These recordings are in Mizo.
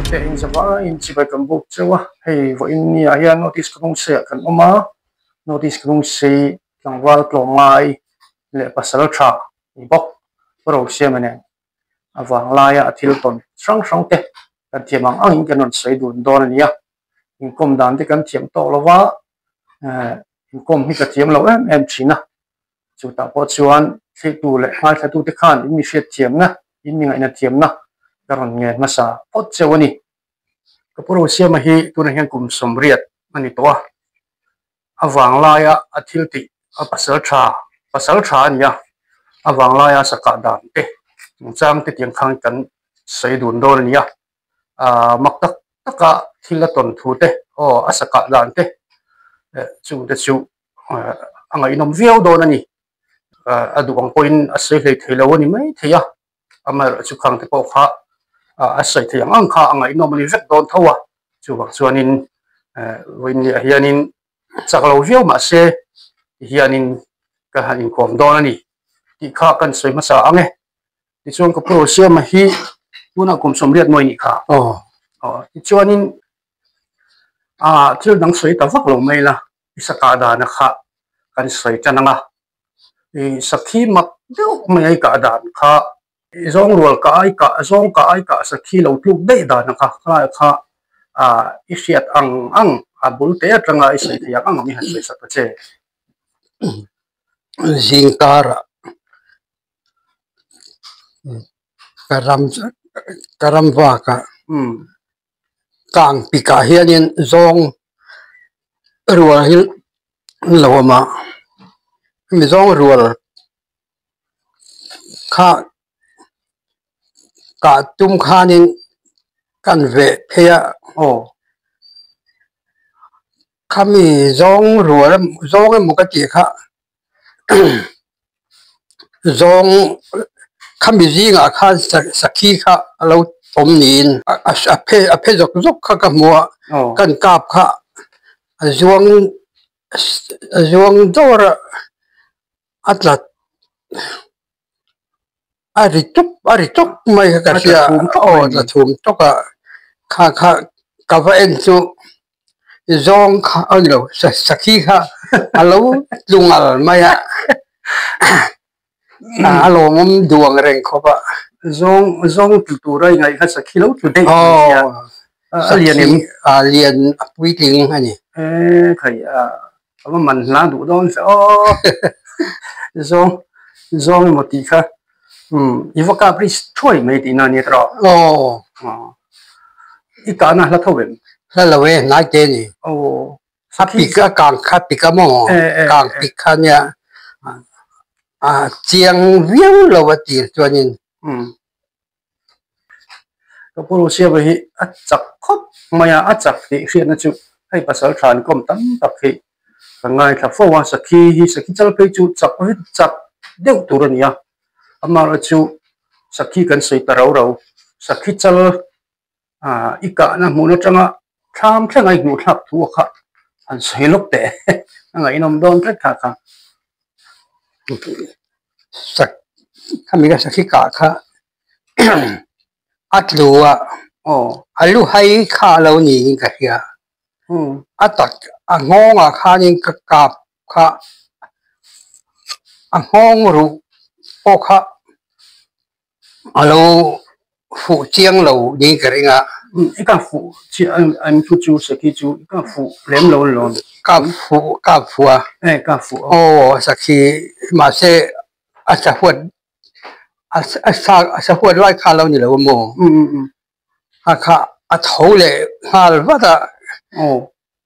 te in zavaiin chibai kan buk cheu a hei vawiin ni ah hian North East Kawngse ah kan awm a North East Kawngse tlangval tlawmngai leh pasal tha ni bawk Rosiama nen a vang laia a thil tawn hrang hrang te kan thiam ang angin kan rawn sawi dun dawn a ni a inkawm dan te kan thiam tawk lo va eh inkawm hi ka thiam lo em em thin a chutah pawh chuan thlitu leh ngaithla te khan in mi hriat thiamna in mi ngaihna thiamna ka rawn ngen hmasa phawt cheu a ni ka pu Rosiama hi tunah hian kum sawmriat a ni tawh a. A vang laia a thil tih a pasal tha pasal tha a ni a, a vang laia sakah dan te chungchang te tiang khan kan sawi dun dawn a ni a, aaa mak tak taka thil a tawn thu te aw a sakah dan te eh chung te chu a ngaihnawm viau dawn a ni, a duh ang pawhin a sawi hlei thei lo a ni maithei a. Amaherawh chu khang te pawh kha a sawi thei ang ang kha a ngaihnawm a ni vek dawn tho a, chuvang chuanin vawiinniah hianin chak lo viau mah se tihianin ka han inkawm dawn a ni tih kha kan sawi hmasa ang e. Tichuan ka pu Siama hi tunah kum sawmriat mawi nih kha. Aw tichuanin thil dang sawi ta vak lo mai la i sakah dana kha kan sawi tan ang a. I sakhi mak deuh mai a i kah dan kha i zawng rual kah ai kah zawng kah ai kah sakhi lo tluk daih dan a kha khalai kha ah i hriat ang ang a bul te atanga i sawi thei ang ang i han sawi sak ta che. Zingkarah ka ram ka ram bakah Kang pikah hianin zawng rual hi an lo awm a, hemi zawng rual kha kah tum khanin kan veh phei a aw khami zawng rual zawng emaw ka tih kha Zawng khami zingah khan sakhi kha a lo awm niin a phe zawk zawk kha ka hmu a kan kap kha a zuang a zuang dawr a a tla a ri tawp a ri tawp mai kha ka hria aw a tla thum tawk a kha kha ka va en chu Zawng kha a ni lo, sakhi kha a lo tlu ngal mai a, a lawmawm duh ang reng khawp a. Zawng zawng tlu tura i ngaih kha sakhi lo tlu daih mai sia. A lian em? A lian a puitling a ni. E khai a va man hla duh dawn che aw. Zawng zawng emaw tih kha i va kap ri thuai mai tihna a ni tawh. Aw. I kahna hla tho em? Hla lo e, hnai te a ni. Aw. A pik a kang kha pik a maw? Kang pik kha nia a chiang viau lo a tir chuanin. Ka pu Rusiava hi a chak khawp mai a, a chak tih hriatna chu hei pasal tha an kawm tam tak hi ka ngaithla fo a, sakhi hi sakhi chal phei chu chak vek chak deuh tur a ni a, amaherawhchu sakhi kan sawi ta rau rau, sakhi chal ah i kahna hmun atanga thlam thleng a i hmuh thlak thu a kha han sawi lawk teh a ngaihnawm dawn tlat kha kha. Sak khami ka sakhi kah kha a tlu a a lu hai kha a lo niin ka hria a tak a nghawngah khanin ka kap kha a nghawng ruh pawh kha a lo fuh chiang lo niin ka ring a. I ka fuh chiah an thu chu sakhi chu i ka fuh lem lo lo. Ka fuh ka fuh a. E ka fuh a. Aw sakhi mahse a sahuat a sa a sahuat lai kha a lo ni lo a maw? A kha a tho leh nghal vat a. Aw.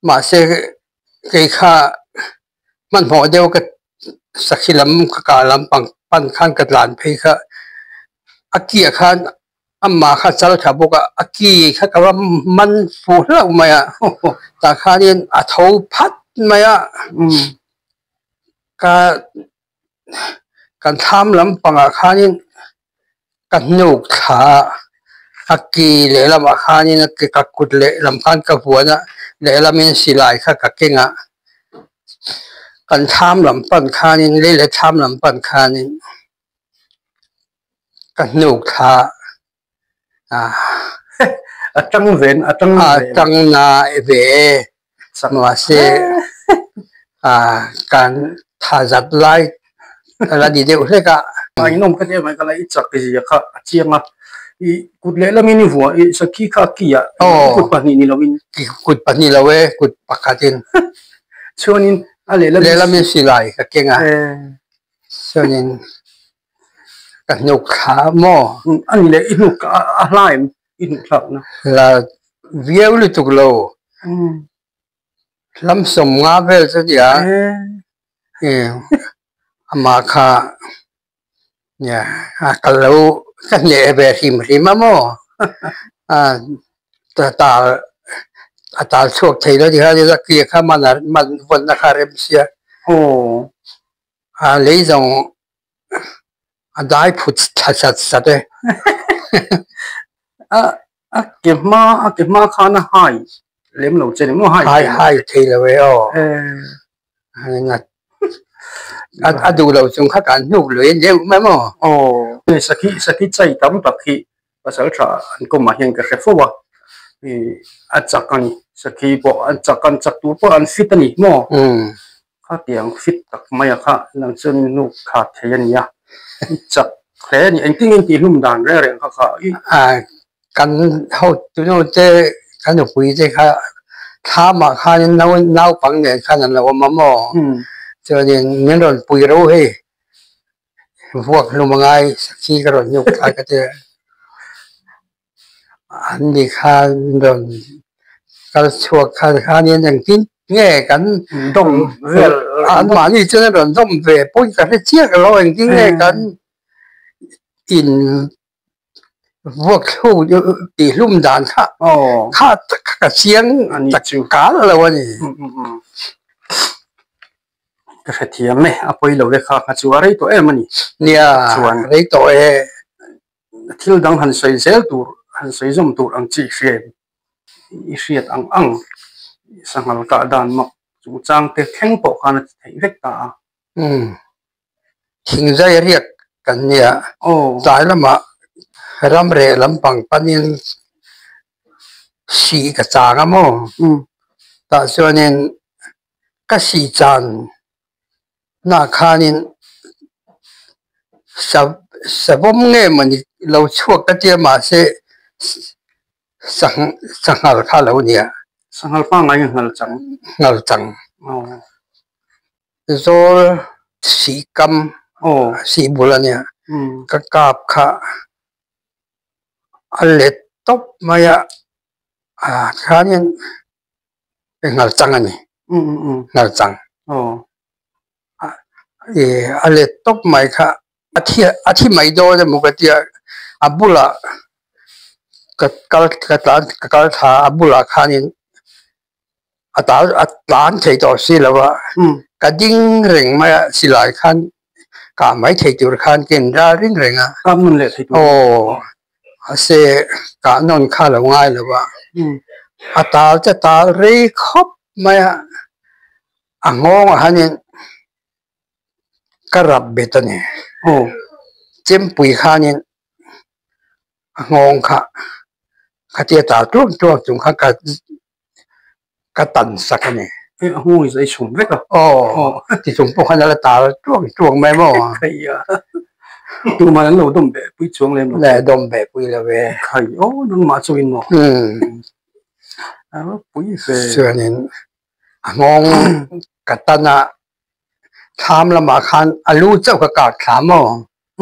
Mahse kei kha hmanhmawh deuh ka sakhi lam ka kah lam pang pan khan ka tlan phei kha a kiah khan amah kha chal tha bawk a a ki kha ka va man fu hlauh mai a tah khanin a tho phat mai a ka kan thlam lampangah khanin ka hnuk thla a a ki lehlamah khanin a ka kut lehlam khan ka vuan a lehlamin silai kha ka keng a kan thlam lam pan khanin lei leh thlam lam pan khanin ka hnuk thla a. A tang ve a tang A tang na ve e. Mahse kan tha zat lai a la ni deuh hlek a. A inawm kha hle mai ka la i chak zia kha a chiang a, i kut lehlamin i vuah i sakhi kha a ki ah kut pahnih ni lovin. Kut pahnih lo e, kut pakhatin. Chuanin a lehlamin. Lehlamin silai ka keng a, chuanin ka hnuk thla maw? A ni leh i hnuk a hla em i hnuk thlakna? Hla viau lutuk lo. Hlam sawmnga vel chu nia amah kha ka lo ka hneh ve hrim hrim a maw tal a tal chhuak thei lo tikhan a ki kha man man vawnna kha a rem sia a lei zawng a dai phut thla sat sat e. A ke hma a ke hma khan a hai lem lo che ni maw hai hai hai thei lo e aw a duh lo chung kha kan hnuk lui a deuh mai maw aw sakhi sakhi chai tam tak hi pasal tha an kawmah hian ka hre fo a a chak a ni sakhi pawh an chak an chak tur pawh an fit a ni maw Khatiang fit tak mai a kha lang chuan nu kha thei a nia, i chak hle a ni. Engtin nge tih hlum dan reng reng kha kha i. Kan hotunu te ka nupui te kha thlamah khanin naupang nen khan an lo awm a maw? Chuanin min rawn pui ro hei vuak hlum a ngai sakhi ka rawn hnuk thlai ka ti a. An ni khan rawn kal chhuak khan khanin engtin nge kan dawm vel anmahni chuan an rawn dawm ve pawhin ka hre chiah lo engtin nge kan in vuak thluk tih hlum dan kha kha ka chiang tak kal lo a ni. Ka hrethiam e a pawi lo e kha kha chu a rei tawh em a ni. Nia rei tawh e. Thil dang han sawi zel tur, han sawi zawm tur ang chi hria em? I hriat ang ang sanghal kah dan mak chungchang te thleng pawh khan a ti theih vek ta a. Umm, thingzai riak kan nia. Tlai lamah ramreh lampang panin sih ka chang a maw? Tah chuanin ka sih chan Hnah khanin savawm nge mawni lo chhuak ka tia mahse sanghal kha a lo nia. Sanghal pangngai nge nghal chang? Nghal chang. Zawl sih kam sih bul a nia. Ka kap kha a let tawp mai a, khanin Nghal chang a ni. Nghal chang. A let tawp mai kha a thi a thi mai dawn emaw ka tia a bulah ka kal ka tlan ka kal thla a bulah khanin a tal a tlan thei tawh si lo a ka ding reng mai a silai khan kah mai thei tur khan ka inral ring reng a. Kah nawn leh thei tur. Aw. Mahse kah nawn kha lo ngai lo a, a tal te tal rei khawp mai a, a nghawngah hianin ka rap bet a ni. Chempui khanin a nghawng kha khatia tal tluang tluang chung khan ka ka tan sak a ni. A nghawng hi chu a i chhum vek a. Aw, ti chung pawh khan a la tal tluang tluang mai maw? Khaia, tumah an lo dawm beh pui chuang lem lo. Le, dawm beh pui lo e. Khai, aw nangmah chu in maw? Umm. A ropui ve. Chuanin a nghawng ka tan a, thlam lamah khan a lu chauh ka kak thla maw?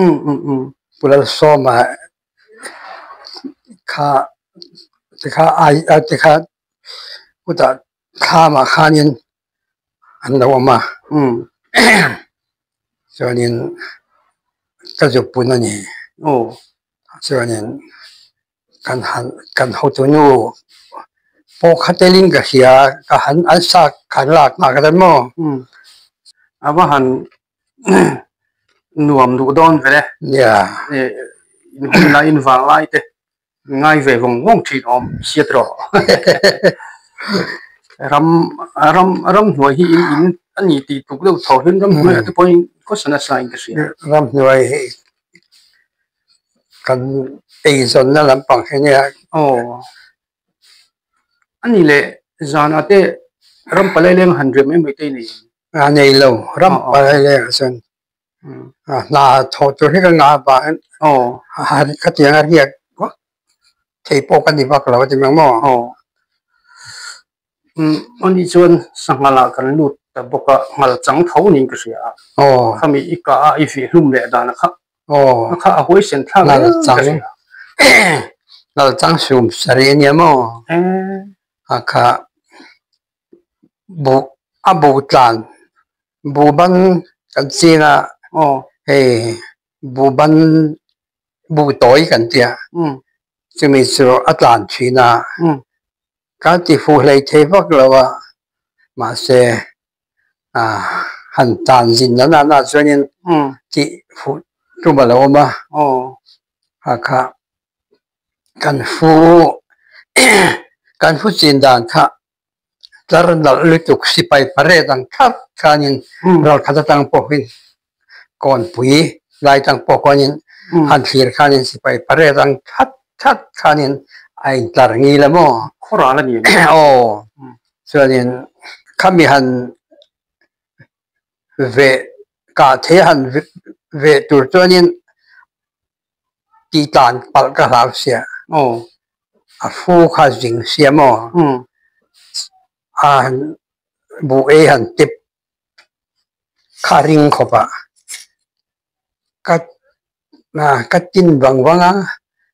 Umm umm umm. Pu Lalsawma kha tikha ai tikha chutah thlamah khanin an lo awm a chuanin ka zuk pun a ni chuanin kan han kan hotunu pawh kha telin ka hria ka han an sa khan lak nghak a maw. A va han nuam duh dawn ve le. Nia. In hun lai in vang lai te ngai ve vawng vawng thin awm hriat rawh. Ram ram ram hnuai hi in in a ni tih tuk deuh tho hian ram hnuai ah te pawhin khawsa nasa in ka hria. Ram hnuai hi kan eizawnna lampang hi nia. Aw. A ni leh zanah te ram palai leng han riah mai mai te i nei em? A nei lo, ram palai lengah chuan hna thawh tur hi ka ngah vangin khatiang a riak vak thei pawh ka ni vak lo a ti mai maw? Ani chuan sangha lah kan lut ta bawk a, nghal chang tho niin ka hria a. Khami i kah a i vih hlum leh dan a kha a kha a huaisen thlak hle ka hria. Nghal chang sum sarih a nia maw? A kha buh a buh tlan buh ban kan ching a hei buh ban buh tawi kan tia chumi chu a tlan thin a. Ka ti fuh hlei thei vak lo a, mahse han tan zin na na chuanin tih fuh tum a lo awm a, kha kha kan fu kan fu chin dan kha tlar nalh lutuk sipai parade ang thlap khanin ralkhat atang pawhin kawnpui lai tang pawh khuanin han thlir khanin sipai parade ang that that khanin a intlar ngil a maw? Khawral a ni em? Aw, chuanin khami han veh kah thei han veh tur chuanin tih tlan palh ka hlau sia. Aw. A fu kha zing sia maw? A buh ei han tip Kha ring khawp ah ka ka tin vang vang a,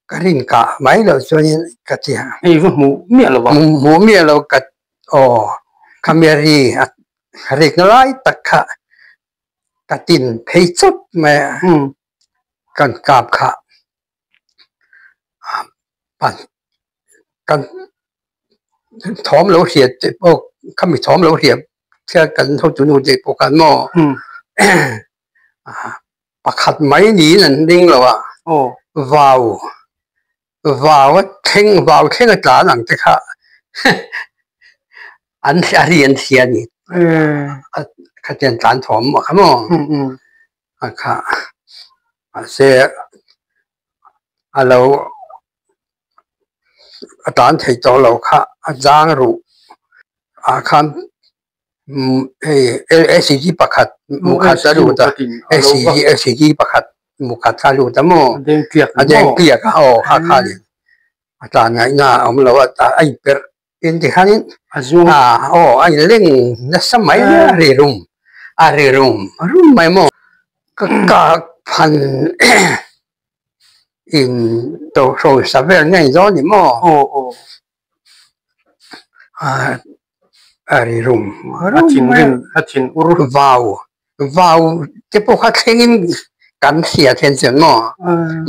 ka rin kah mai loh chuanin ka ti a. Hei va hmuh miah lo a. Hmuh miah lo ka aw khami a ri a rikna lai tak kha ka tin phei chawp mai a, kan kap kha kan thawm lo hriat te pawh khami thawm lo hriat khian kan hotu nu te pawh khan maw pakhat mai niin an ding lo a vau vau a thleng vau thleng a tlan ang te kha an a ri an hria a ni khatiang tlan thawm kha maw a kha mahse a lo a tan thei tawh lo kha a zang ruh ah khan hei LCD pakhat mukhat a lut a LCD pakhat mukhat kha a lut a maw a deng tliak a aw kha khanin a tlan ngaihna a awm lo a a inperh In ti khanin aw a inleng nasa mai a ri rum a ri rum rum mai maw ka kak phan in tohrawi sa vel ngei dawn ni maw a ri rum rum mai vau vau te pawh kha thlengin kan hria then chuan maw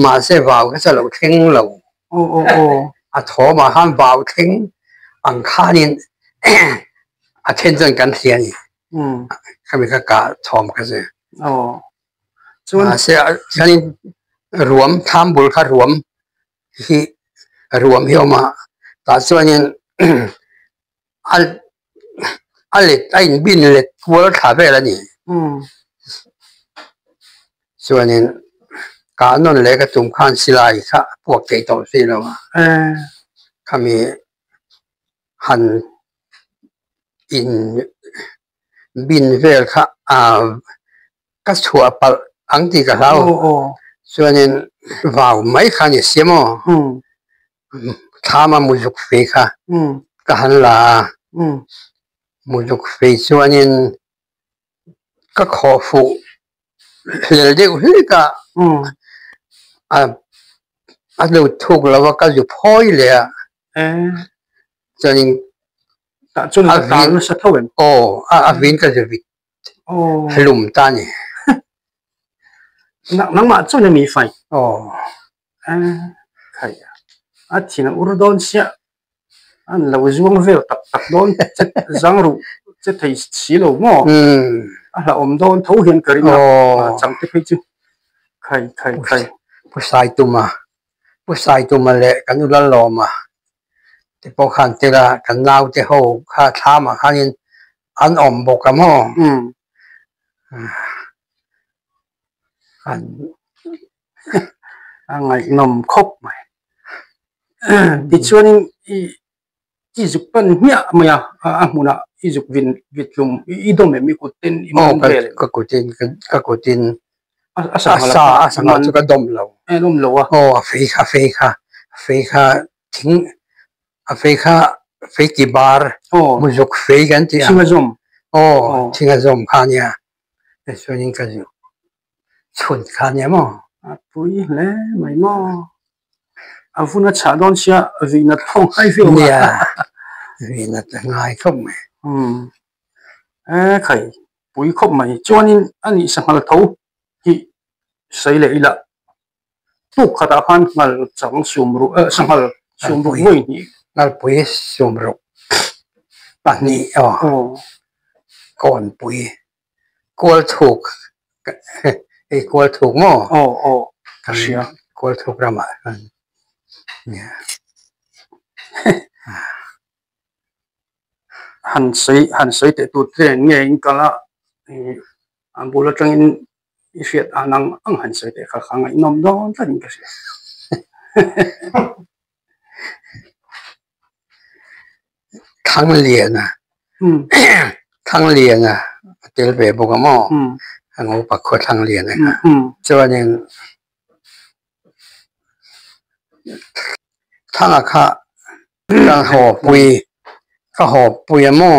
mahse vau kha chu a lo thleng lo. A thawmah khan vau thleng ang khanin a then chuan kan hria a ni. Khami kha kah thawm kha chu. Mahse chuanin ruam thlam bul kha ruam hi ruam hi a awm a tah chuanin a a let a inbin let kual thla vel a ni. Chuanin kah nawn leh ka tum khan silai kha a puak theih tawh si lo a, khami han in bin vel kha ka chhuah palh ang tih ka hlau. Chuanin vau mai kha a ni si maw? Thlama muzuk fei kha ka han la a, muzuk fei chuanin ka khawh fuh hlel deuh hlek a, a lut thuk lo a ka zu phawi leh a, chuanin aw a vin ka zu vit hlum ta a ni. Nangmah chuan a mi fai. Khai a thin a ur dawn chiah an lo zuang vel tak tak dawn che zang ruh che thei si lo maw a hlauhawm dawn tho hian ka ring a chang te phei chu khai khai khai. Pu Saituma Pu Saituma leh kan u Lalawma te pawh khan tel a kan naute ho kha thlamah khanin an awm bawk a maw an A ngaihnawm khawp mai. Tichuanin i I zuk pan hmiah mai a, a hmunah i zuk vin vit hlum i dawm em i kut ten i man vel em? Ka kutin ka kutin a sangha a sangha chu ka dawm lo. A dawm lo a. Aw a fei kha a fei kha a fei kha thing a fei kha fei ki bar muzuk fei kan tih a. Thing a zawm. Aw thing a zawm kha ania tichuanin ka zuk chhun kha ania maw. A pui hle mai maw. A vun a chhah dawn sia vih nat pawh ngai viau a. Nia vih nat a ngai khawp mai. Umm e khai pui khawp mai chuanin a nih sanghal tho hi sawi leh ila tuk khatah khan nghal chang sum ruh eh sanghal sum ruh vawi hnih. Nghalpui sum ruh pahnih aw kawnpui Kual thuk hei kual thuk maw? Aw aw ka hria. Kual thuk ramah chuan nia. Han sawi han sawi teh tur che nge in kal a ih a bul atangin i hriat an ang ang han sawi teh kha kha ngaihnawm dawn tlat in ka hria. Thangliana Thangliana a tel ve bawk a maw a ngopa khua Thangliana kha chuanin Thanga kha ka haw pui ka haw pui a maw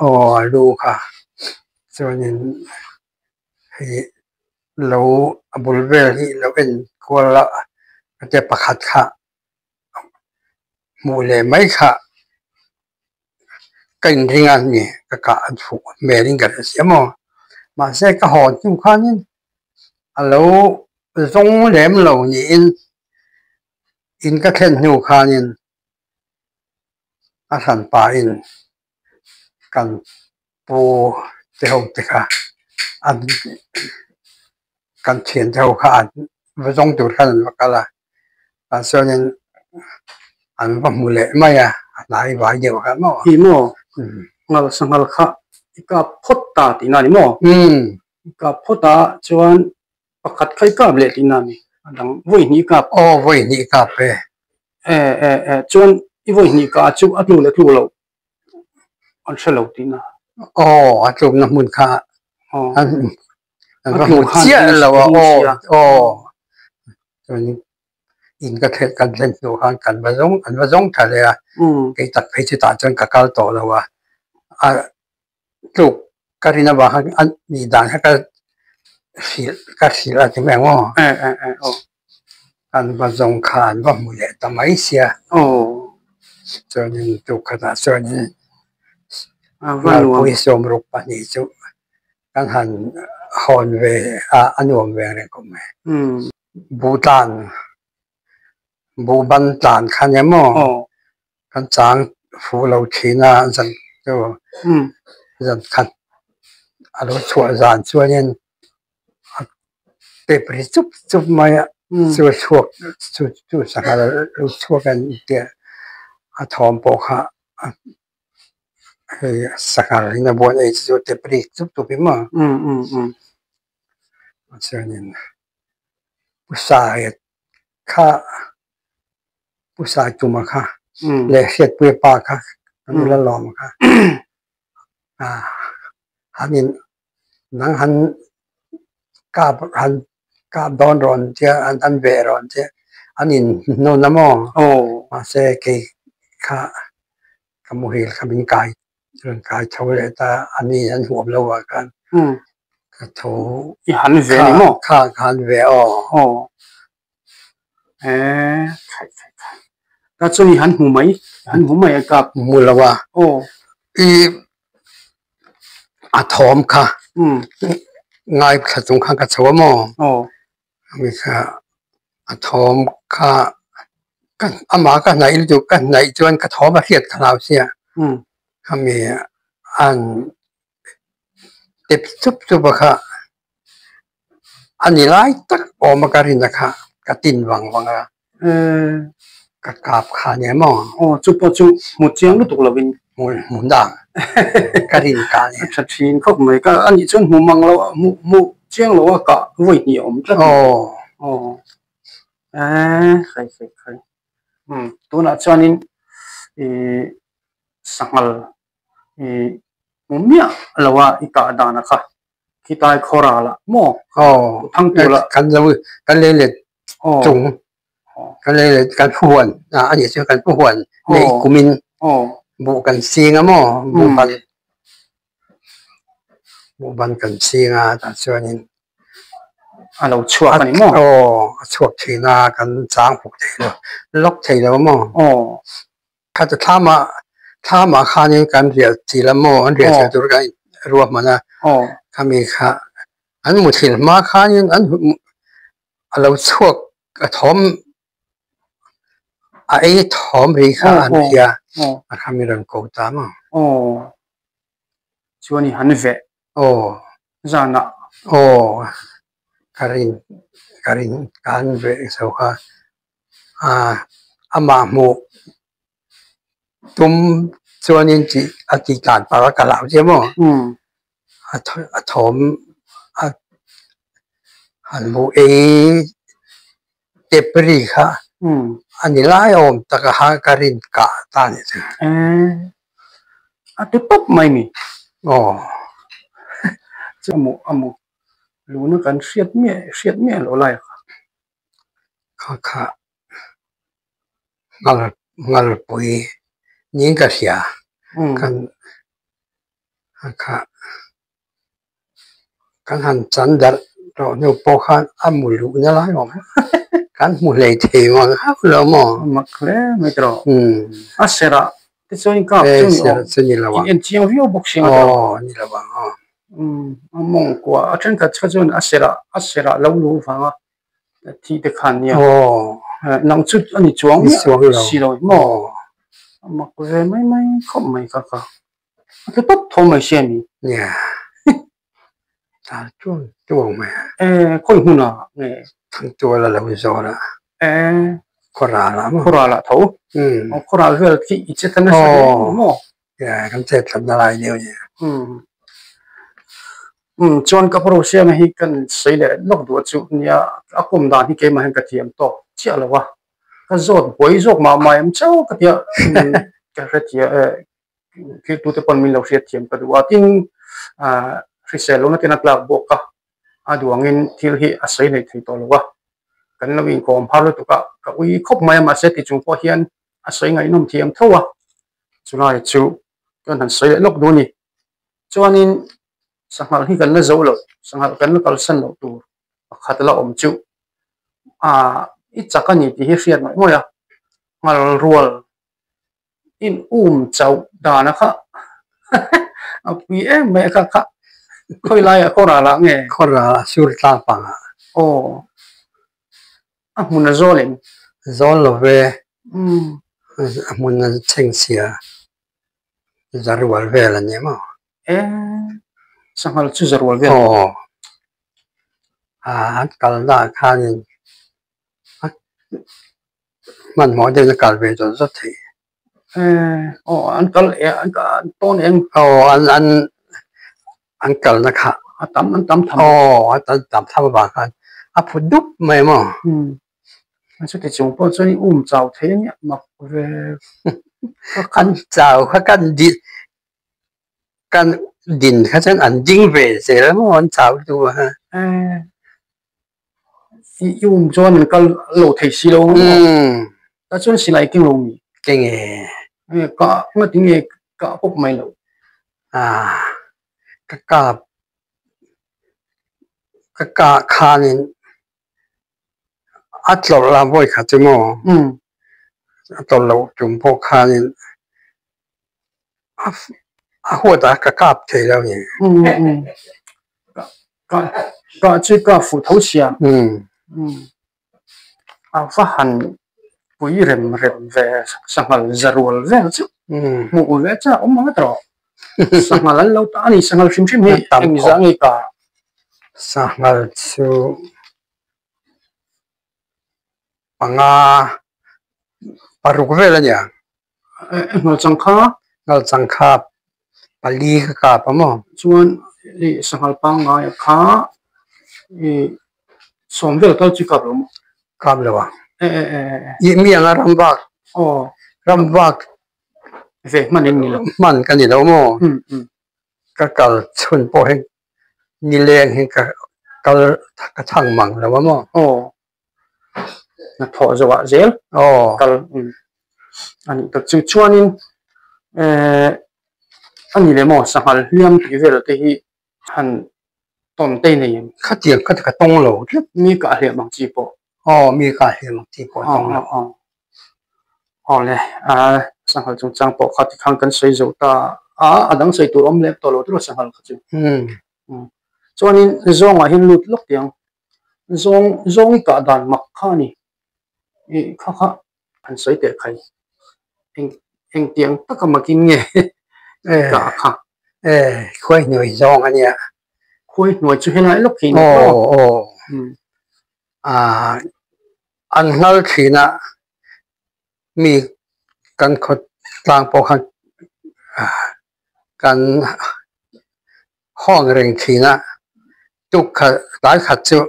aw a lu kha chuanin hei lo a bul vel hi lo en kual a pakhat kha. Hmuh leh mai kha ka inring a ni, ka kah a chhuh hmelin ka hre si maw. Mahse ka haw hnu khanin a lo zawng lem lo niin in ka thlen hnu khanin a hran pahin kan pu te ho te kha an kan thian te ho kha an va zawng tur khan an va kal a tah chuanin an va hmu leh mai a a hnai vai deuh kha maw Hi maw ngal sanghal kha i kap phawt ta tihna a ni maw i kap phawt a chuan pakhat kha i kap leh tihna a ni a dang vawi hnih kap aw vawi hnih kap e e e e chuan i vawi hnih kah chu a tlu leh tlu loh an hre lo tihna. Aw, a tlukna hmun kha an an va hmu chiah lo a, aw aw chuan in ka thleh kan thlen hnu khan kan va zawng an va zawng tha leh a, kei tak phei chu tah chuan ka kal tawh lo a, a tluk ka rin avang khan a nih dan kha ka hrilh ka hrilh a ti mai ang aw. An va zawng kha an va hmu leh ta mai sia. Chuanin tuk khatah chuanin Ngalpui sawmruk pahnih chu kan han hawn ve a, a nuam ve reng khawp mai. Buh tlan, buh ban tlan kha nia maw? Kan chang fuh lo thin a, zan chu zan khat a lo chhuah zan chuanin a tep ri chup chup mai a, chu chhuak chu chu sangha lo chhuak an tia a thawm pawh kha hei sangha in a buan ei chu tep ri chup chup hi maw chuanin pusa kha pusa tuma kha leh hriatpuia pa kha kan nula lawm kha han in nang han kap han kap dawn rawn tia an han ve rawn tia an in hnawn a maw mahse kei kha ka muhil kha min kai rawn kai tho leh ta a ni an huam lo ah khan ka tho i han ve ni maw kha ka han ve aw aw e khai khai khai ta chuan i han hmu mai han hmu mai a kap hmu lo a aw i a thawm kha ngai thla chung khan ka chho a maw aw mi kha a thawm kha ka amah ka hnaih lutuk ka hnaih chuan ka thawm a hriat ka hlau sia khami an tep chup chup a kha a ni lai tak awm a ka rin a kha ka tin vang vang a ka kap kha nia maw aw chu pawh chu hmu chiang lutuk lovin hmu hmu dang ka rin ka nia a tha thin khawp mai ka anih chuan hmu mang lo hmu hmu chiang lo a kah vawi hnih a awm tlat aw aw e khai khai khai tunah chuanin. Ih sanghal ih hmu miah lo a i kah dan a kha khitai khaw ral ah maw Aw thang tur ah kan lo kan lei let aw chung kan lei let kan pu huan ah a nih chu kan pu huan neih kumin aw buh kan ching a maw buh ban buh ban kan ching a tah chuanin a lo chhuak a ni maw aw a chhuak thin a kan chang fuk thei lo lawk thei lo a maw aw Khata thlamah thlamah khanin kan riah chil a maw an riah chil tur kan ruahman a khami kha an muthilh hma khanin an a lo chhuak a thawm a ei thawm ri kha an hria a khami rawn ko ta maw. Aw chuan i han veh aw zanah aw ka rin ka rin ka han veh zo kha. Amah hmuh tum chuanin tih a tih tlan par a ka hlau che maw? A thawm a han hmuh ei tep ri kha a ni lai awm tak a ka rin kah ta a nih chu. A ti pawp mai ni. Aw. Chu a mu luna kan hriat miah hriat miah loh lai kha. Kha kha ngal ngalpui niin ka hria kan kha kha kan han chan darh tawh hnu pawh khan a mu luh na lai awm kan hmu hlei thei ngang hauh lo maw mak hle mai tawh a serah te chuan kap chu ni awm chu ni lo ang in en chiang viau bawk si aw ni lo ang aw a mawngkua a thenkhat kha chuan a serah a serah lo luh vanga thi te khan nia nang chu a ni chuang miah si lo maw a mak ve mai mai khawp mai kha kha a tlu tawp tho mai sia ni nia ta chuang chuang mai e khawi hmun ah nge thangtual a lo zawn a e khawral ah maw khawral ah tho khawral vel khi i che ta nasa hle maw Kan chet tlatna lai deuh nia. Umm chuan ka pu Siama hi kan sawi leh lawk duh chu nia a kum dan hi keimah hian ka thiam tawk chiah lo a, ka zawt buai zawk mah mah em chauh ka tia ka hrethiam thiltute pawn min lo hriatthiam ka duh a tin hrisel lohna ten a tlak bawk a, a duangin thil hi a sawi nei thei tawh lo a, kan lo inkawm har lutuk a ka ui khawp mai a mahse ti chung pawh hian a sawi ngaihnawm thiam tho a. Chulai chu kan han sawi leh lawk duh a ni. Chuanin sanghal hi kan la zo lo, sanghal kan la kalsan loh tur pakhat la awm chu aah i chak a ni tih hi hriat ngawih ngawih a, nghal rual in um chauh dan a kha a pui em mai a kha kha khawi laiah khaw ral ah nge? Khaw ral ah sur tlang pang ah. Aw a hmun a zawl em? Zawl lo ve. A hmun a chheng chhia za rual vel a ni maw? E, sanghal chu za rual vel. Aw, an kalna ah khanin hmanhmawh deuhin a kal ve zawt zawt theih. E, aw an kal e an tawn eng. Aw an an an kalna kha. A tam an tam tham. Aw a tam tham avang khan a phu dup mai maw? Chuti chung pawh chuan i um chau thei a nia mak ve. An chau kha kan din kan din kha chuan an ding ve zel maw an chau duh a. I um chuan an kal lo thei si lo maw? Tah chuan silai keng lo mi? Keng e. Ka ngati nge ka pawp mai lo? Ka kap ka kah khanin A tlawrh la vawi khat chu maw? A tlawrh loh tum pawh khanin a huat a ka kap thei lo ni. Kah chu ka fuh tho sia. A va han pui rem rem ve sanghal za rual vel chu hmuh ve chak awm ang a tawh. Sanghal an lo ta a ni sanghal hrim hrim hi engzah nge ka? Sanghal chu panga paruk vel a nia. Nghal changkha? Nghal changkha pali ka kap a maw? Chuan i sanghal pangngai a kha i sawm vel tal chu kap lo maw? Kap lo a. I mi anga ram vak. Aw. Ram vak. Ve hman in ni lo. Hman ka ni lo maw? Ka kal chhun pawh hi nileng hi ka kal ka thang mang lo a maw? Aw. Hnathawh zawhah zel kal a nih tak chu. Chuanin a ni leh maw sanghal hliam tih vel te hi han tawn te nei em? Khatiang kha ka tawng lo tlat. Mi kah hliam ang chi pawh. Aw mi kah hliam ang chi pawh a tawng lo. Aw le sanghal chungchang pawh kha tikhan kan sawi zo ta a, a dang sawi tur awm lem tawh lo tiraw sanghal kha chu. Chuanin zawngah hian lut lawk tih ang. Zawng zawng i kah dan mak kha a ni. Ih kha kha han sawi teh khai. Eng engtiang taka makin nge kah kha? E khuai hnuai zawng a nia. Khuai hnuai chu helai lawk hi a ni maw? Aw aw. An nghal thin a, mi kan khaw tlang pawh khan kan hawng reng thin a, tuk khat tlai khat chu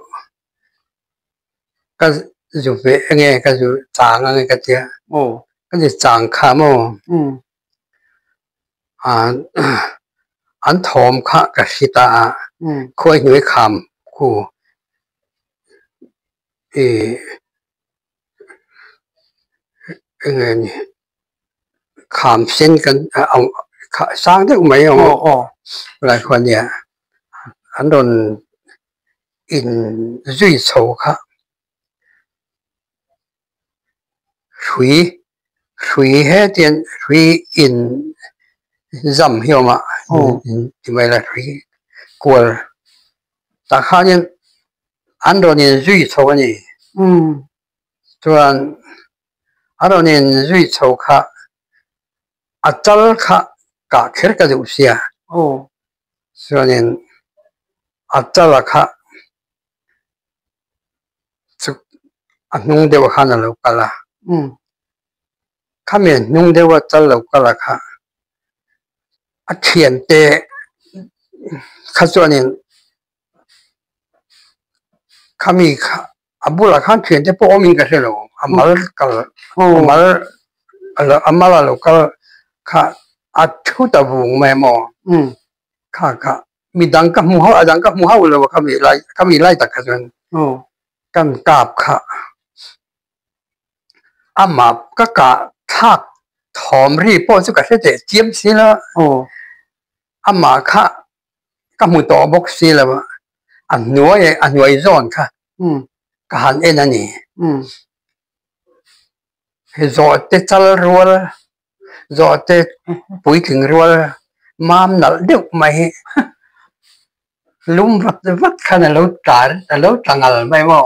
ka zu ve enge ka zu chang ange ka tia, ka zu chang kha maw an thawm kha ka hri ta a, khuai hnuai kham khu ih enge ni kham sen kan sang deuh mai ang aw lai khuan nia an rawn in zui chho kha hrui hrui hetian hrui in zam hi a awm a ti mai la hrui kual tah khanin an rawn in zui chho a ni chuan a rawn in zui chho kha a chal kha kah kher ka duh sia chuanin a chala kha chu a hnung deuh ah khan a lo kal a khami hnung deuh a chal lo kal a kha a thiante kha chuanin khami kha a bulah khan thiante pawh awmin ka hre lo a mal kal a mal a mal a lo kal kha a thu ta vung mai maw kha kha midang ka hmu hauh a dang ka hmu hauh lo a khami lai khami lai tak kha chuan kan kap kha amah ka kah thlak thawm ri pawh chu ka hre teh chiam si lo amah kha ka hmu tawh bawk si lo a a hnuai a hnuai zawn kha ka han en a ni zawhte chal rual zawhte puitling rual mam nalh deuh mai hi lum vat vat khan a lo tla a lo tla ngal mai maw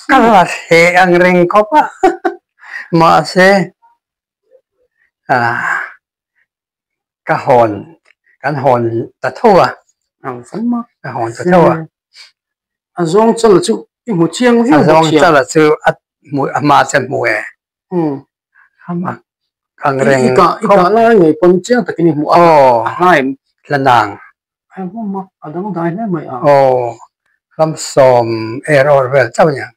ka la hle ang reng khawp a mahse ah ka hawn kan hawn ta tho a ka hawn ta tho a a zawng chala chu i hmu chiang viau a zawng chala chu a hmu a hma che hmu e ama ang reng i ka i ka lai ngei pawn chiang takin i hmu a aw a hlaim hlanang a dang dai hle mai a aw ram sawm er awr vel chauh nia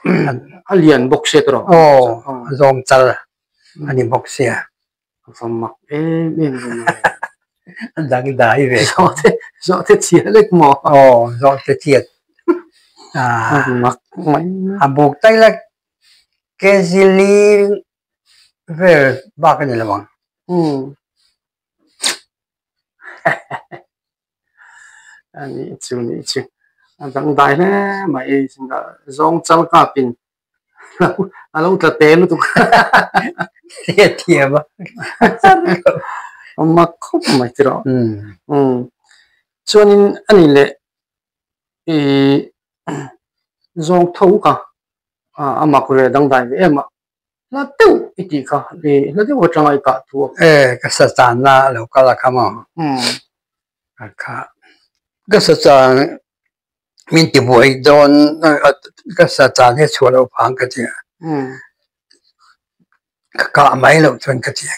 A lian bawk sia tawh. Aw, a zawng chal a ni bawk sia. A va mak em em ve mai. A dang dai ve. Zawhte, zawhte chhia lek maw? Aw, zawhte chhiat. A mak mai. A buk tai la kg li vel bak a ni lo ang. A nih chu nih chu a dangdai hle mai zawng chal kapin a lo tla te lutuk a thiam a a mak khawp mai tiraw chuanin a ni leh ih zawng tho kha a mak ve dangdai ve em a. Hla deuh i tih kha, i hla deuh atanga i kah thu a. E, ka sa channa a lo kal a kha maw? A kha. Ka sa chan min ti buai dawn, ka sa chan hi a chhuah loh vang ka ti a. Ka kah mai loh chuan ka ti a,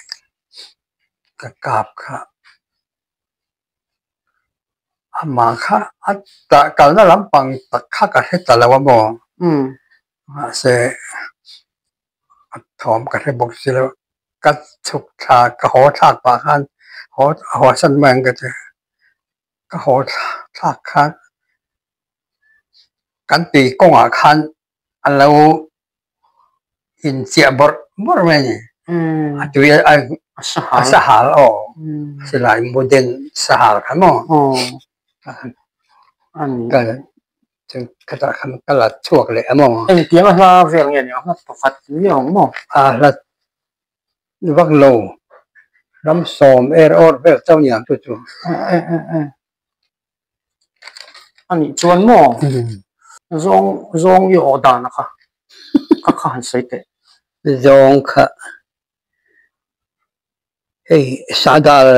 ka kap kha. Amah kha a tah kalna lampang tak kha ka hre ta lo a maw? Mahse. Thawm ka hre bawk si lo. Ka chhuk thla ka haw thlak pah khan haw haw san mai ang ka ti. Ka haw thlak khan kan tui kawngah khan a lo inchiah bawrh bawrh mai a ni. A tui a a sahal aw silai mu den sahal kha maw ka khatah khan ka la chhuak leh a maw. Engtiang a hla vel nge ni ang a hla pakhat viau ang maw? A hla vak lo ram sawm er awr vel chauh ni ang chu chu. A nih chuan maw zawng zawng i awh dan a kha kha kha han sawi teh. Zawng kha hei sahdal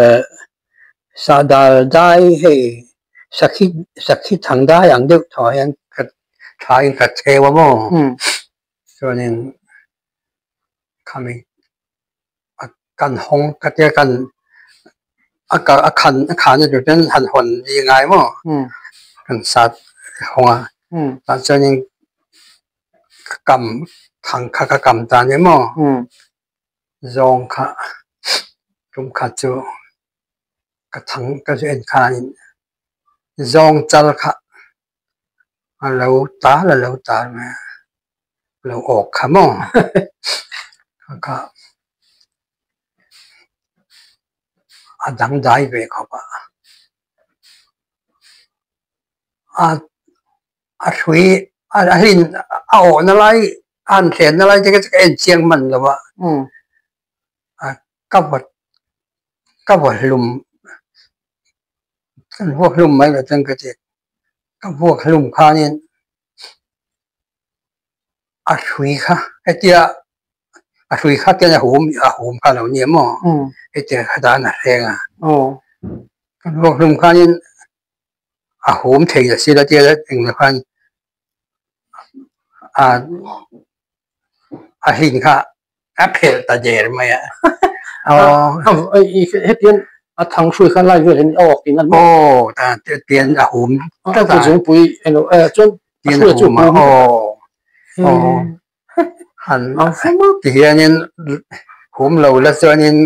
sahdal dai hei sakhi sakhi thang dai ang deuh thaw hian ka tha in ka cheu a maw chuanin khami a kan hawng ka tia kan a kal a khan a khan a tur chuan han hawn zing ngai maw kan sat hawng a tah chuanin ka kam thang kha ka kam ta nia maw zawng kha tum khat chu ka thang ka zu en khanin zawng chal kha a lo tal a lo tal mai a lo awk kha maw kha a dangdai ve khawp a a a hrui a hlin a awhna lai a han thlenna lai te kha chu ka en chiang hman lo a ka vaw ka vaw hlum kan vuak hlum mai lo chuan ka ti ka vuak hlum khanin a hrui kha hetia a hrui kha ten a hum a hum kha lo nia maw hetia kha dan a hreng a kan vuak hlum khanin a hum thei la sila tia englo khan a a hlin kha a phelh ta der mai a aw hetian a thang hrui kha lai vel hian a awk in a aw ta tian a hum tlat a zungpui elo e chuan a hrui chu hum aw aw han ti hianin hum lo la chuanin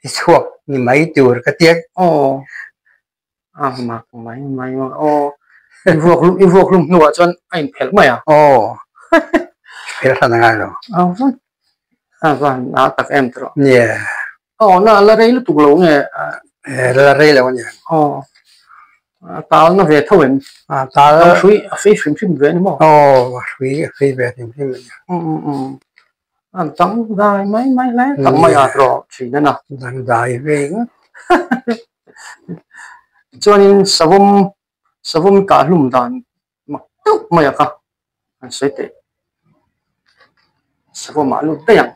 i chhuak ni mai tur ka tia aw a mak mai mai aw i vuak i vuak hlum hnuah chuan a inphelh mai a aw phelh hran a ngai lo aw a van a tak em tawh nia aw na la rei lutuk lo nge la rei lo ania aw a tal na ve tho em a tal a hrui a fei hrim hrim ve ani maw aw a hrui a fei ve hrim hrim ania An dangdai mai mai hle tak mai a tawh thin a na. Dangdai ve ngawt. Chuanin savawm savawm kah hlum dan mak deuh mai a kha an sawi teh. Savawm ah lut daih ang.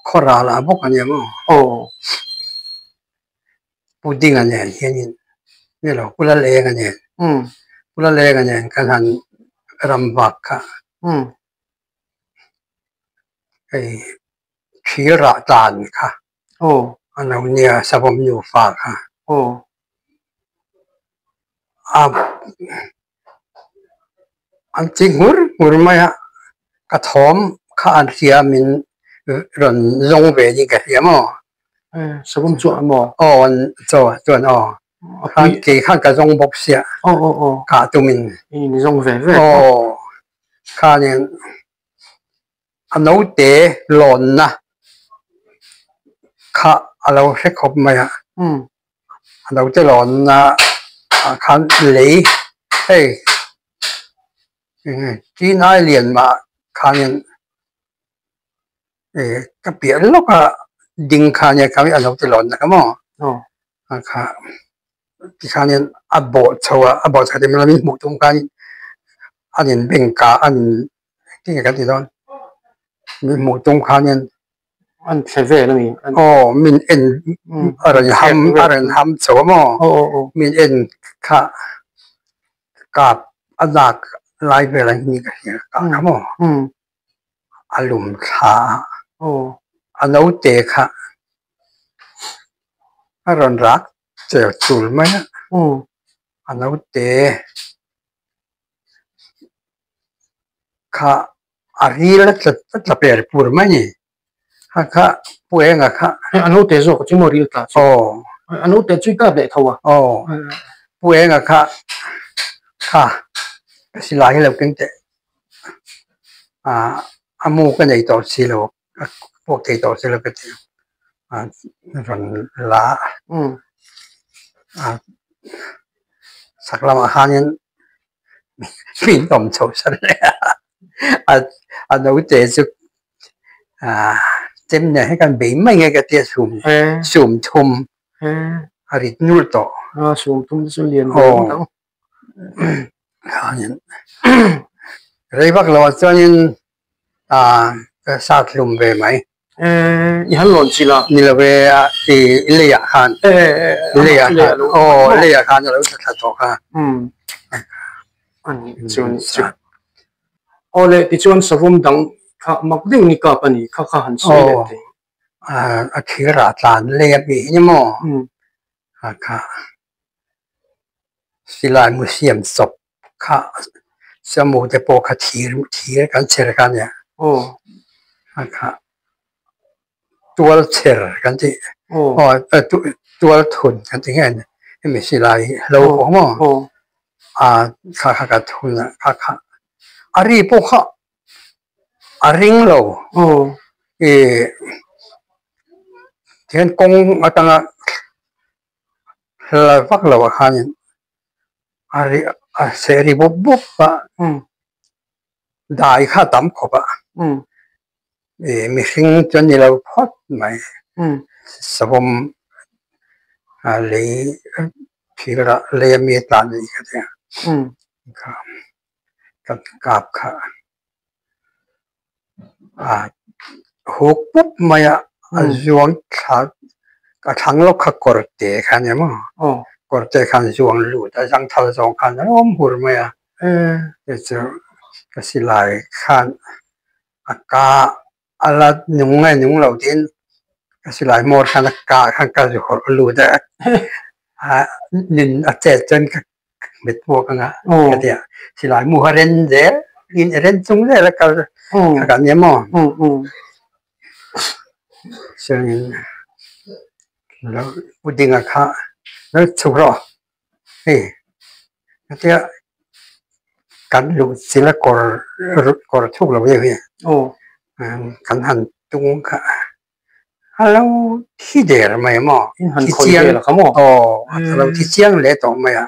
Khaw ral ah bawk a nia maw? Aw. Pudding a nen hianin ni lo kula leng a nen kula leng a nen kan han ram vak kha hei thir rah tan kha a lo nia savawm nufa kha a an ti nghur nghur mai a ka thawm kha an hria min rawn zawng ve ding ka hria maw. Savawm chuan maw? Aw an chaw chuan aw khan kei khan ka zawng bawk sia kah tumin in zawng ve ve aw khanin a naute lawnna kha a lo hre khawp mai a a naute lawnna ah khan lei hei tin ai lian mah khanin eh ka piah lawk a ding kha nia kha a lo ti lawn na kha maw a kha tikhanin a bawh chho a a bawh chho te min hmuh tum khanin a in beng kah a in enge kan ti dawn min hmuh tum khanin an thle vel a ni aw min en a rawn ham a rawn ham chho a maw min en kha kap a lak lai vel ang hi ka hria kah kha maw. A lum thla a, a naute kha a rawn rak chel chul mai a. A naute kha a ril a tla a tla per pur mai a ni. Kha kha pu enga kha. A naute zawk chu maw ril tla chu? Aw. A naute chu i kap leh tho a? Aw. Pu enga kha kha ka silai hi lo keng teh. Ah a mu ka nei tawh si lo a puak thei tawh si lo ka ti a rawn la a chhak lamah khanin min awm chho san leh a a naute chu ah chem nen hian kan bei mai nge ka tia sum sum thum a rit nul tawh. Sum thum chu lian ve ngawt ang. Khanin rei vak lo ah chuanin ah ka sat hlum ve mai. I han lawn chilh a? Ni lo e a i lei ah khan lei ah khan aw lei ah khan a lo tla thla tawh kha. Ani chu ni chu. Aw le tichuan savawm dang kha mak deuh ni kap a ni kha kha han sawi leh thei. A thir ah tlan lei a bih ni maw? Kha kha silai mu siam chawp kha samu te pawh kha thir thir kan chher kha nia kha kha tual chher kan tih aw tual thun kan tih nge hemi silai hlo pawh maw a kha kha ka thun a kha kha a ri pawh kha a ring lo ih tihian kawng atanga hla vak lo ah khanin a ri a seh ri bup bup a dai kha a tam khawp a ih mihring chu an ni lo phawt mai savawm a lei thir ah lei a mi a tlan a nih kha tia Kan kap kha a huk pup mai a, a zuang thla a thlang lawk kha kawr te kha ania maw kawr te khan zuang lut a zangthal zawng khan a awm hur mai a chu chu ka silai khan a ka a la nung nge nung lo tiin ka silai hmawr khan a ka khan ka zu hawrh lut a a nin a chet chuan ka Mit puak anga ka ti a, silai mu kha ren zel in ren chung zel a kal kha kan nia maw? Chuanin lo Pu Dinga kha lo chhuk rawh hei ka ti a, kan luh chilh a kawr kawr thuk lo deuh hi kan han tung kha. A lo thi der mai maw? Thi chiang aw a lo thi chiang leh tawh mai a.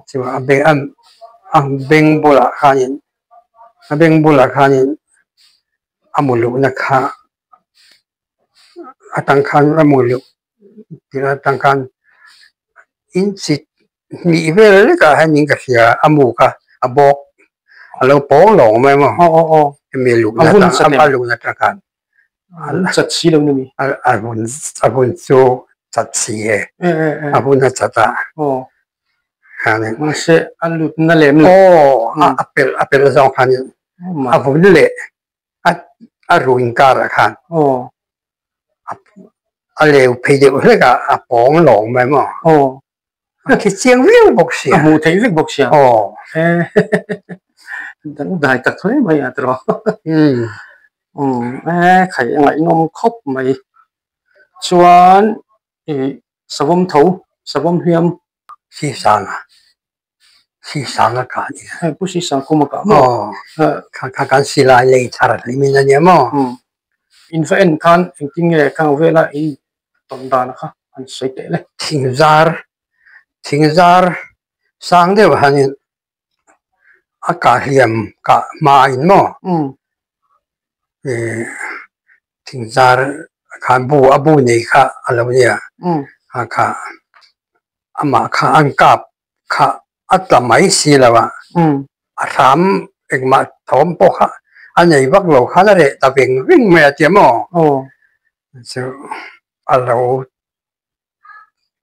Chuan a beng a beng bulah khanin a beng bulah khanin a mu luhna kha atang khan a mu luh tirh atang khan inchi hnih vel lekah hianin ka hria a mu kha a bawk a lo pawng lawng mai maw? Hemi luhna atang a luhna atang khan. Chat si lo ni. A hun a hun chu chat si e. A hun a chat a. Mahse a lut na lem lo. Aw a pel a pel zawng khan a vun leh a a ru inkar ah khan a leu phei deuh hlek a a pawng lawng mai maw. A khi chiang viau bawk sia. A hmuh theih vek bawk sia. Aw. Dang dai tak hle mai a tiraw. Umm e khai a ngaihnawm khawp mai. Chuan ih savawm tho, savawm hliam. Sisang a, Sisang a kah nia. Hei Pu Sisang kum a kah maw? Aw. Kha kha kan silai lei thar hlim in a nia maw? Umm. In va en khan engtin nge khang vela in tawn dan kha an sawi teh le. Thingzar, thingzar sang deuh hanin a kah hliam kah hma in maw ih thingzar khan bu a bu nei kha a lo nia a kha amah kha an kap kha a tla mai si lo a, a hram engmah thawm pawh kha a nei vak lo khan a reh ta veng veng mai a tia maw? Chu a lo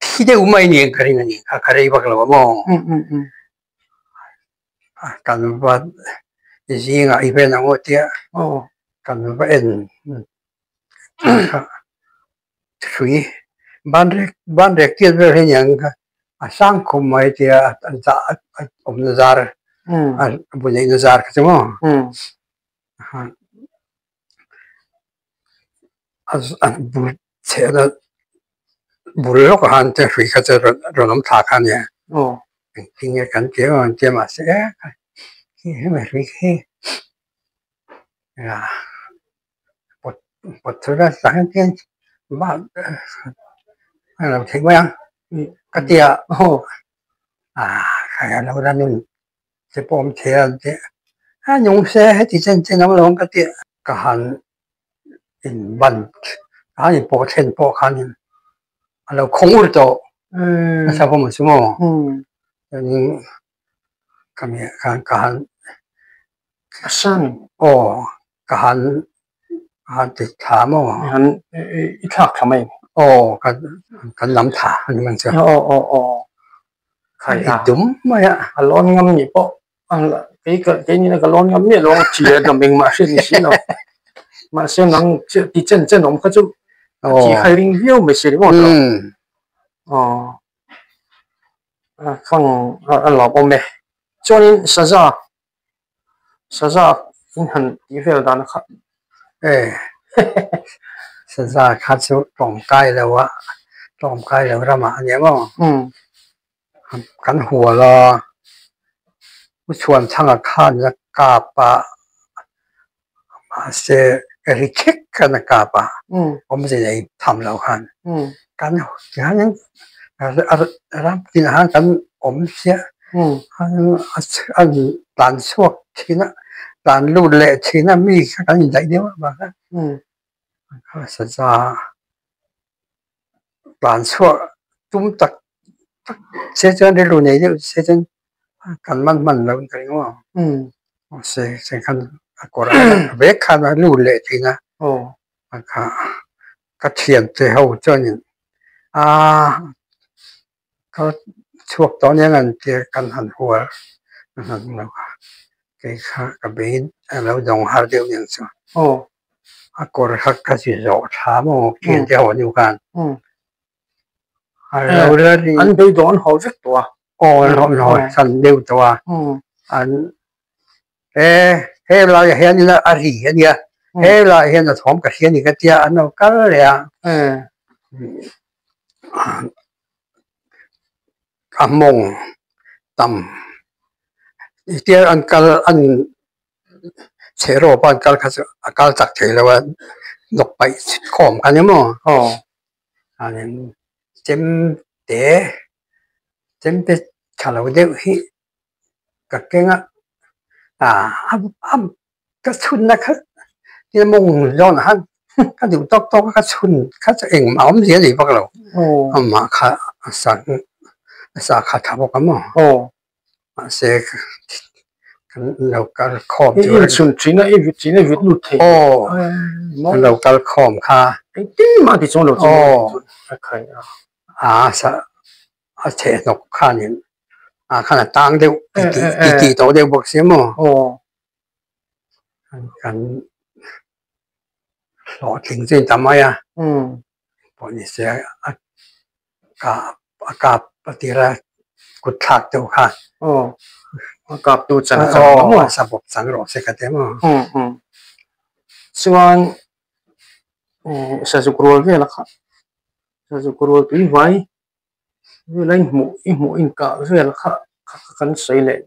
thi deuh mai ni ang ka ring a ni kha ka rei vak lo a maw? Kan va zingah i ven ang aw tia kan va en kha hrui banrek banrek tiat vel hi aniang kha. A sang khum mai tia a awmna zar a buneihna zar kha chu maw a bul chhehna bul lawkah khan te hrui kha chu rawn awm thla kha a nia engtin nge kan ti em ang tia mahse hemi hrui hi pawt pawt thur a tah hian khian a lo theih mai ang ka ti a ah a lo la nun te pawh awm thei a tih a nung se heti chen chen awm lo ang ka ti a ka han in ban ka han in pawh thlen pawh khanin a lo khawng ur tawh nasa pawh maw chu maw chuanin ka mi ah khan ka han a sang aw ka han ka han ti thla maw i han i thlak thla mai aw kan kan lam thla a ni man chu aw aw aw khai a dum mai a a lawn ngam nih pawh kei ka kei nina ka lawn ngam miah lo ang chi a dam engmah hriat ni si lo mahse nang ti chen chen awm kha chu chi khai ring viau mai si ringawt lo aw A fang a lawm awm e. Chuanin saza saza in han tih vel dan kha. E saza kha chu tlawmkai lo a tlawmkai lo ramah a nia maw? Kan hual a u chhuan chhangah khan a kap a mahse ri khek khan a kap a awmze nei tham lo khan kan tihianin ram tinah khan kan awm chiah a tlan chhuak thin a tlan lut leh thin a mi kha kan indaih deuh avang khan saza tlan chhuak tum tak tak se chuan rilru nei deuh se chuan kan man hman lo in ka ring maw mahse khan a kawr vek khan a lut leh thin a kha ka thiante ho chuanin aaa ka chhuak tawh ania ngan tia kan han hual kan han hmu lo a kei kha ka bein a lo dawng har deuh aniang chu a kawr kha ka chi zawh tha maw thiante ho aniu khan an beidawng an haw vek tawh a aw an haw san deuh tawh a an he he laiah hian ila a ri a nia he laiah hian a thawm ka hria a ni ka tia an lo kal leh a a mawng tam tia an kal an chhe rawp a an kal kha chu a kal chak thei lo a nawk paih khawm kha ni maw chuanin chemte chemte tha lo deuh hi ka keng a ah a ka chhunna kha tia mawng zawnah khan ka duh tawk tawk a ka chhun kha chu engmah awmzia a nei vak lo amah kha a sa a sa kha tha bawk a maw mahse kan lo kal khawm chu i chhun thin a i vit thin a i vit lut thei aw kan lo kal khawm kha engtin mah ti chuang lo chu a khai a a sa a chheh hnawk khanin ah khan a tang deuh ti ti tawh deuh bawk sia maw kan hlawhtling chu in ta mai a pawh ni se a kap a kap a tir a kut thlak deuh kha a kap tu chan aw sa bawk chang rawh se ka ti maw chuan sazuk rual vel a kha sazuk rual tui vai Vela i hmuh i hmuh inkah vel kha kha kan sawi leh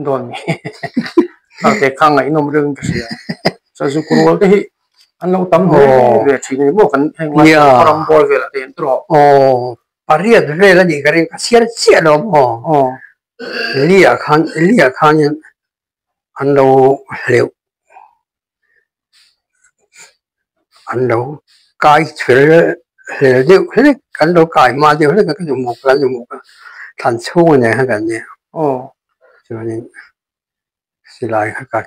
dawn ni a te kha ngaihnawm reuh in ka hria sazuk rual te hi an lo tam hle ve thin a ni maw kan heng lai ram bawr velah te hian tawh aw pariat vel a nih ka ring ka chhiar chiah lo maw aw Lia khan Lia khanin an lo hleuh an lo kai fel hlel deuh hlek an lo kai hma deuh hlek a ka zumuk a zumuk a thlan chhung a nen khan kan nia chuanin silai kha ka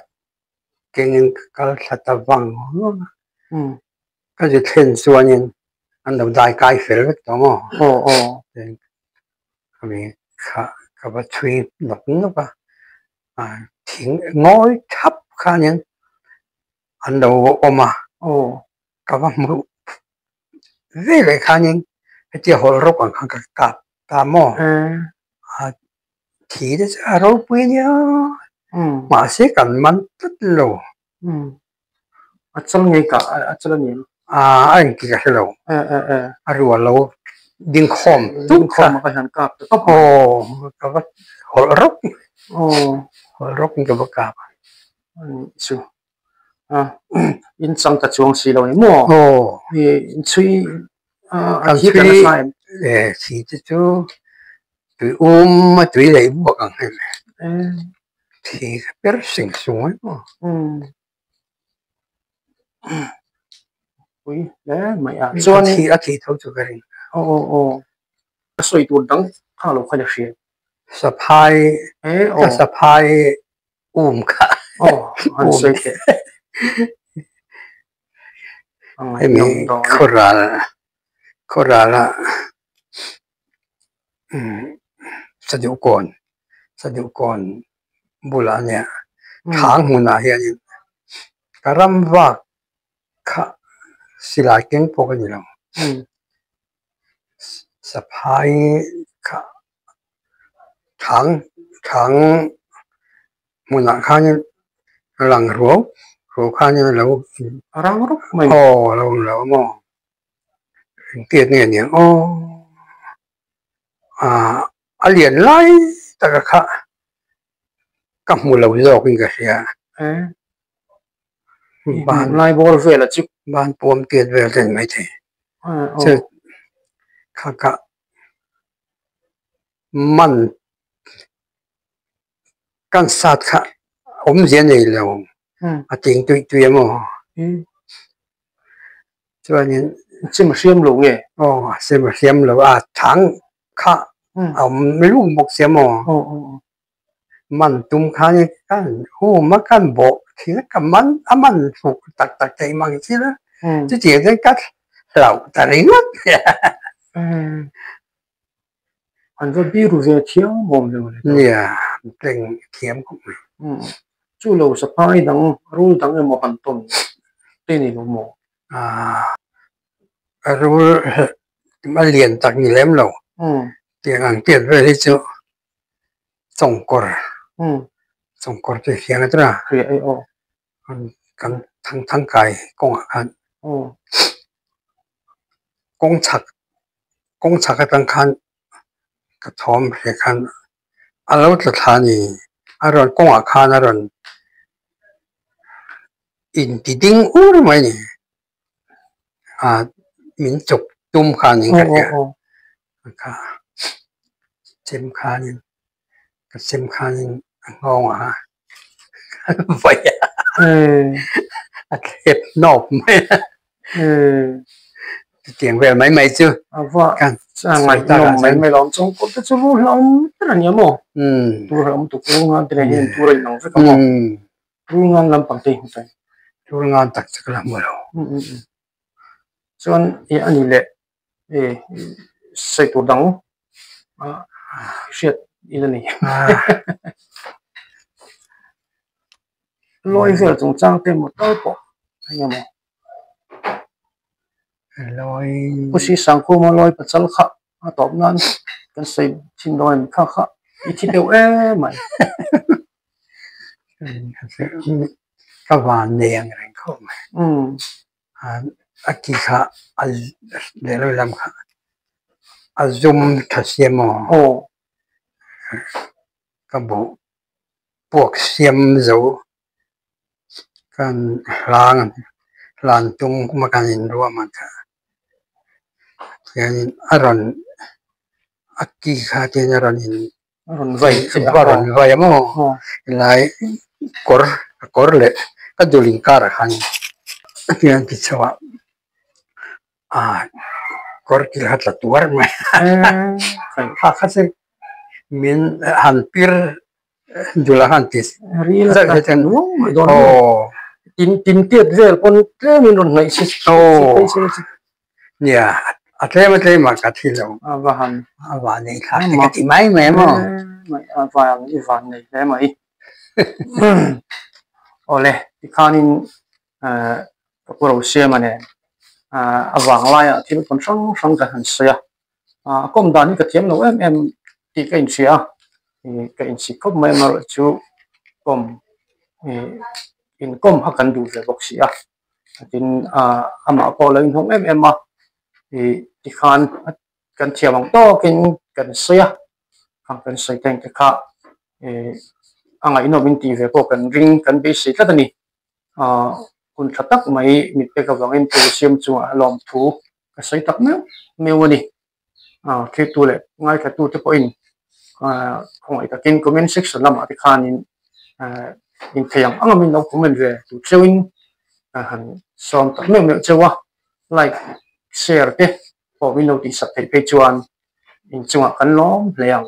kengin ka kal thla ta vang vang a ka zi thlen chuanin an lo dai kai fel vek tawh maw kha ka va chhui nawk nawk a. Thing ngawi thap khanin an lo awm a, ka va hmuh veleh khanin hetia hawlh rawk ang khan ka kap. Ta maw? A thi te chu a ropui nia. Mahse kan man tlat lo. A chal ngei kah a chal a ni em? A a engti ka hre lo. A rual lo ding khawm ding khawm a ka hian kap ta tawp mai. Aw ka va hawlh rawk. Hawlh rawk in ka va kap a. Anih chu. A in chang ta chuang si lo ni maw? Aw. In chhui a thi ta nasa em? E thi te chu tui um a tui leh buak ang hei. Thi ka per sing sung ai maw? Pui hle mai a. Chuan a thi tho chu ka ring. Aw aw aw. Ka sawi tur dang kha lo kha la hria. Saphai ka saphai um kha. Aw an sawi teh. Hemi khawral khawrala Saduhkawn Saduhkawn bulah ania thang hmunah hianin ka ram vak kha silai keng pawh ka ni lo. Saphai kha thang thang hmunah khanin lang ruau ruau khanin a lo a rang rawk mai aw a lo lo a maw engtiat nge niang aw ah a lian lai taka kha ka hmu lo zawkin ka hria ban lai bawr vel a chu ban puam tiat vel te a ni maithei chu kha kha man kan sat kha awmzia nei lo a ting tuih tuih a maw chuanin chim a hriam lo nge aw a chim a hriam lo a thang kha a awm lum bawk sia maw man tum khanin kan hum a kan bawh thil ka man a man hluk tak tak theih mang thil a chutiang chuan ka hlauh ta ringawt An va biru ve thiam awm lo le. Nia, tleng thiam khawp mai. Chu lo saphai dang, rul dang emaw han tawn te ni lo maw? A rul a lian tak ni lem lo. Tiang ang tiat vel hi chu chawngkawr, chawngkawr chu hiang a tura. Hria e aw. Kan thang thangkai kawngah khan kawng chhak kawng chhak atang khan ka thawm hria khan a lo tla thla a ni a rawn kawngah khan a rawn inti ding ur mai a ni ah min chuk tum khan in ka hria ka chem khanin ka chem khanin a nghawngah a vawi a a thlep hnawp mai a chutiang vel mai mai chu kan sawi tak ah chuan mai lawm chung pawh te chu lu hlauhawm ber a ni a maw tur hlauhawm tuk lu ngan te nen hian tur a inang vek a maw lu ngan lampang te hi hmu thei lu ngan tak chu ka la hmu lo chuan e a ni leh e sawi tur dang hriat ila ni lawi vel chungchang te emaw tal pawh eng emaw lawi Pu Sisangkhuma lawi pachal kha a tawp nan kan sawi thin dawn em kha kha i thi deuh em mai. Ka van nei ang reng khawp mai. A ki kha a lehlam lam kha a zum tha siam aw. Aw. Ka buh puak siam zo kan hlang hlan tum kuma kan inruam ang kha khianin a rawn a ki kha tin a rawn in A rawn vai che a rawn vai a maw helai kawr a kawr leh ka dul inkarah khan hian ti chho a ah kawr kil kha tla tuar mai a kha chu min han pir dul a han ti zat hi chuan aw tin tin tiat vel pawn tlem in rawn ngaih si aw Nia, a tlem a tlem a ka thi lo. A va han. A van nei thlak te ka ti mai mai maw? A van i van nei hle mai. Awle, tikhanin ka pu Rosiama nen a vang laiah thil tawn hrang hrang kan han sawi a. A kawm dan hi ka thiam lo em em tih ka inhria a, ih ka insik khawp mai amaherawhchu kawm ih inkawm kha kan duh ve bawk si a, tin ah amah pawh a lo inhawng em em a, ih tikhan kan thiam ang tawkin kan sawi a, khang kan sawi teng te kha ih a ngaihnawm in tih ve pawh kan ring kan beisei tlat a ni. Ah hun tha tak mai mit pek avangin pu siam chungah lawmthu ka sawi tak meuh meuh a ni. Ah thiltu leh ngaithla tute pawhin ah khawngaih takin comment section lamah te khanin ah inthei ang ang a min lo comment ve tur cheuhin ka han sawm tak meuh meuh cheu a, like share te pawh min lo tihsak theih phei chuan inchungah kan lawm hle ang.